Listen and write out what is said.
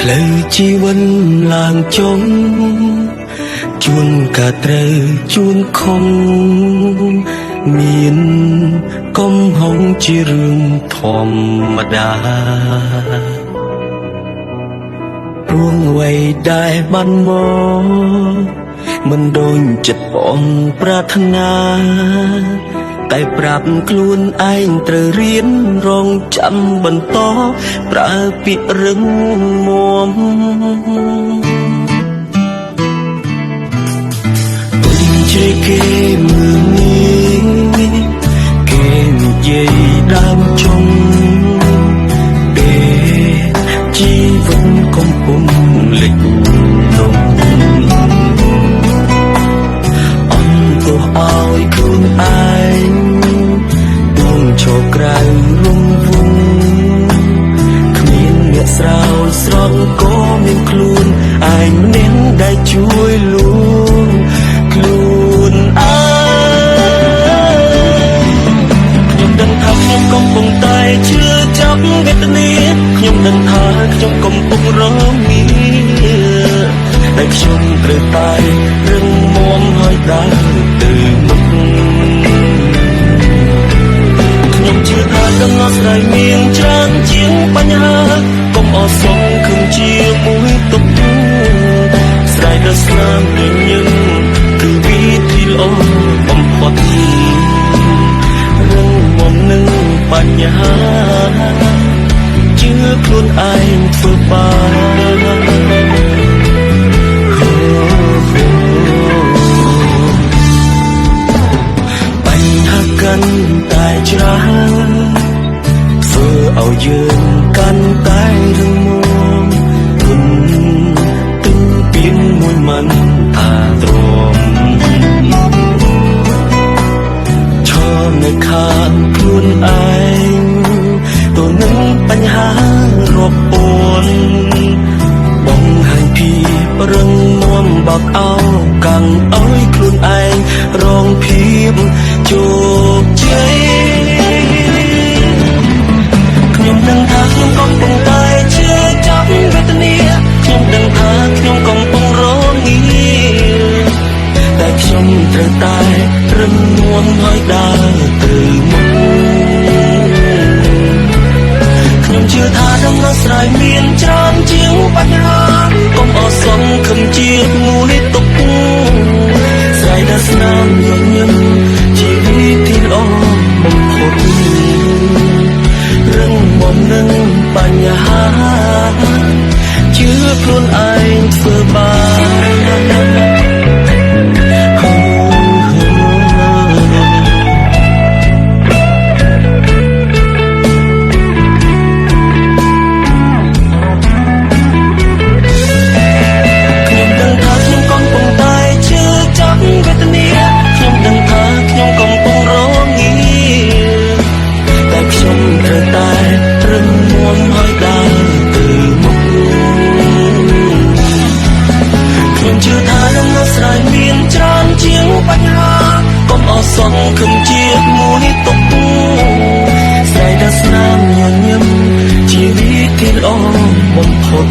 ផ្លូវជីវិតឡើងចុងជួនក៏ត្រូវជួនខំមានកំហុងជារឿងធម្មតាព្រោះអ្វីដែលបានមកមិនដូចចិត្តបងប្រាថ្នា តែប្រាប់ខ្លួនឯងត្រូវរៀនរងចាំបន្តប្រើពាក្យរឹងមាំទុំជ្រេគេមើលងាយគេនិយាយដើមចុងពេលជីវិតកំពុងលិចលង់ អន់ទោះឲ្យខ្លួនឯងដងឈរក្រៅរំវងគ្មានអ្នកស្រោចស្រង់ក៏មានខ្លួនឯងម្នាក់ដែលជួយលួងខ្លួនឯងខ្ញុំដឹងថាខ្ញុំកំពុងតែឈឺចាប់វេទនាខ្ញុំដឹងថាខ្ញុំកំពុងរងាតែខ្ញុំត្រូវតែរឹងមាំហើយដើរទៅមុខ ខ្ញុំជឿថាដំណោះស្រាយមានច្រើនជាងបញ្ហាកុំអស់សង្ឃឹមជាមួយទុក្ខស្រែកដល់ស្នាមញញឹមគឺវិធីល្អបំផុតរឹងមាំនឹងបញ្ហាជឿខ្លួនឯងធ្វើបាន បញ្ហាកាន់តែច្រើនធ្វើឲ្យយើងកាន់តែរឹងមាំធន់ទឹងពៀនមួយមិនថាទ្រាំឈរនៅខាងខ្លួនឯងទល់នឹងបញ្ហារាប់ពាន់បងហាញភាពរឹងមាំបកអោកាំងឲ្យខ្លួនឯងរងភាពជោគជ័យ ខ្ញុំដឹងថាខ្ញុំកំពុងតែឈឺចាប់វេទនាខ្ញុំដឹងថាខ្ញុំកំពុងរងាតែខ្ញុំត្រូវតែរឹងមាំហើយដើរទៅមុខខ្ញុំជឿថាដំណោះស្រាយមានច្រើនជាងបញ្ហាកុំអស់សង្ឃឹមជាមួយទុក្ខស្រែកដល់ស្នាមញញឹមជាវិធីល្អបំផុត រឹងមាំនឹងបញ្ហាជឿខ្លួនឯងធ្វើបានខ្ញុំដឹងថាខ្ញុំកំពុងតែឈឺចាប់វេទនាខ្ញុំដឹងថាខ្ញុំកំពុងរងាតែខ្ញុំត្រូវតែរឹងមាំហើយដើរទៅមុខ ខ្ញុំជឿថាដំណោះស្រាយមានច្រើនជាងបញ្ហាកុំអស់សង្ឃឹមជាមួយទុក្ខស្រែកដល់ស្នាមញញឹមជាវិធីល្អបំផុត